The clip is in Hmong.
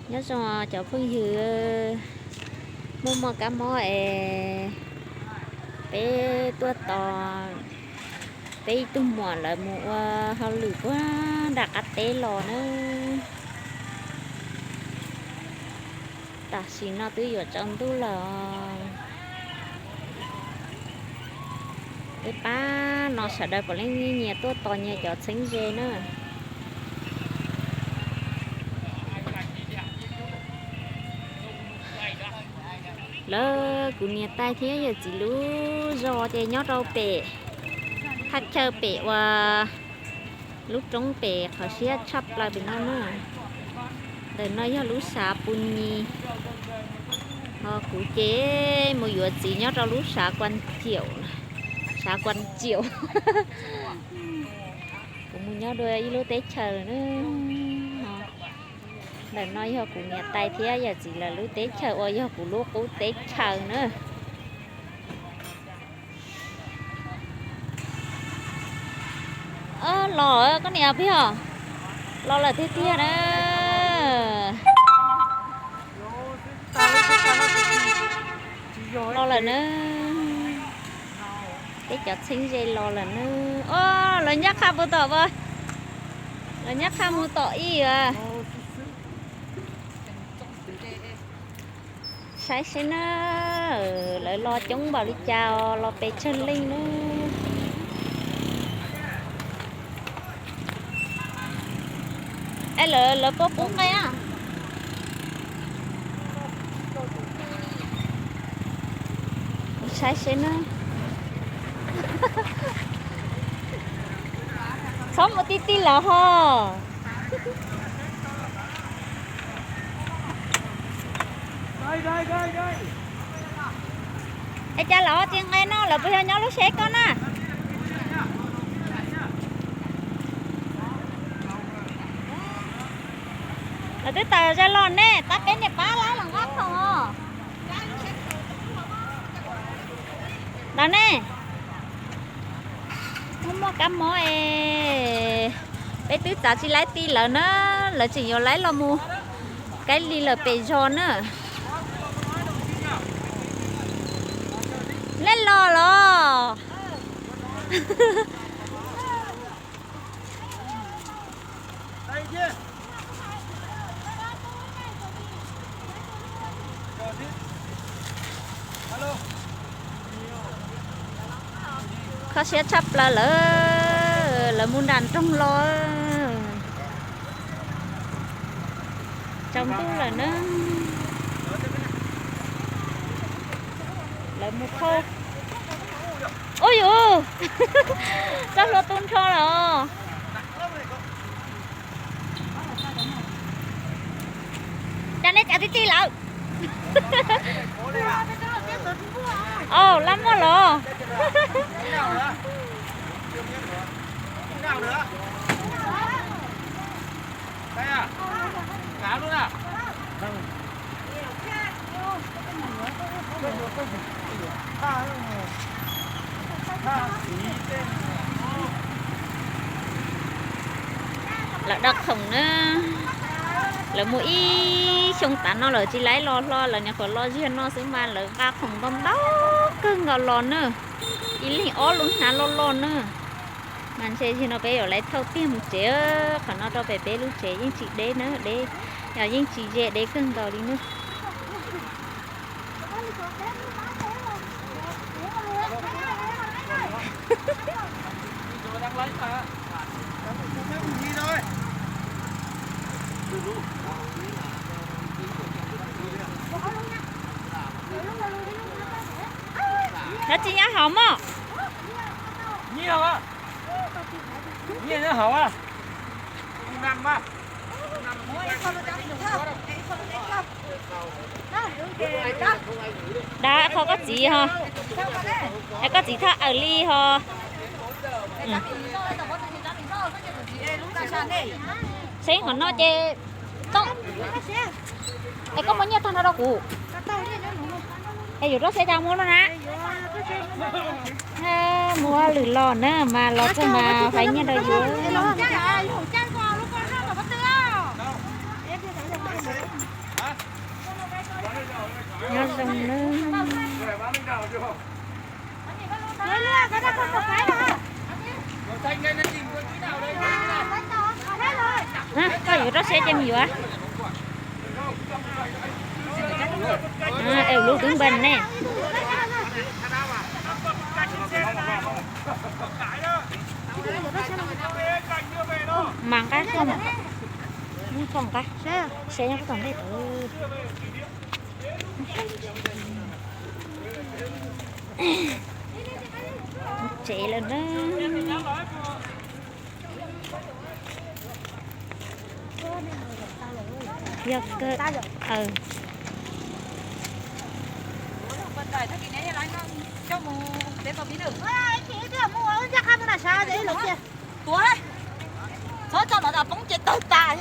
Nyob zoo cov phooj ywg, muaj muaj kab mob es peb tuaj tos peb ib tug muam lawv mus ua hauj lwm puag nram qab teb los na. Tam sim no twb yuav tsaus ntuj lawm. Peb pab no sawv daws puav leej nyias tuaj tos nyias cov txheeb ze na. Lawv kuv niam tais thiab yawm txiv lub zos ces nyob rau pem thaj chaw pem uas lub roob pem qhov siab tshaj plaws pem no na. Ntawm no yog lub sav Pu Nyi. Ho kuv ces mus yuav txiv nyob rau lub sav Kuan Ciaum, sav Kuan Ciaum. Kuv mus nyob dua ib lub teb chaws na. Ntawm no yog kuv niam tais thiab yawm txiv lawv lub teb chaws uas yog kuv lub qub teb chaws na. Los koj niam pig os, los lawm tiag tiag na. Los lawm na. Peb cov txheeb ze los lawm na. Os, lawv nyab qha puas tom, lawv nyab qha mus tom ib a. Saib seb na, lawv los coob npaum li cas os, los pes tsawg leej na. Es lawv puas pub nqe a? Saib seb na. Txhob mus ti ti lawv ho. Es cas lawv tsis nqe no, lawv puas yog nyob lub tsheb koj na? Lawv twb tawm zaj los ne, tab peb niam pab lawv los nqa khoom os. Ntawd ne, muaj muaj kab mob es peb twb txav tsis laib ti lawv na, lawv tseem yuav laib los mus kaib li lawm pem zos na. Nej los los. Kho siab tshaj plaws lawm, lawv mus nram nroog los. Tsaus ntuj lawm na. Lawv mus thauj. Ub yus, txoj hlua tu nrho lawm. Cas nej txav tib tib lawm? Au, lab muaj los. Lawv da khoom na, lawv mus ib xyoo tav no lawv tsis laib los hlo, lawv nyuam qhuav los ziag no xwb mas lawv nqa khoom ntau ntau kawg nkaus los na, ib leeg ob lub hnav loj loj na. Mas ntshe zaum no peb yuav laib thauj tiag mus tsev, qhov no rau pem peb lub tsev yeej tsis deb na, deb, yog yeej tsis ze, deb kawg nkaus li na. Lawv tsis nyob hauv mog. Dab qhov koj txiv ho, es koj txiv thaj awm li ho. Seb qhov no ces tau. Es koj muab nyiaj tag nrho rau kuv. Es yuav rau seb cas muab no na. Muaj lwm los na mas los txog mas fais nyiaj rau yus. Ua li no, ua li no, ua li no. Koj yuav rau siab ces mus yuav. Es lub twb npam ne. Mas nqa, nqa, saib nyob tom ntej. Tsev lawm na. Yog kawg. Tuav, txhob tso los tas poob ces tawg tas.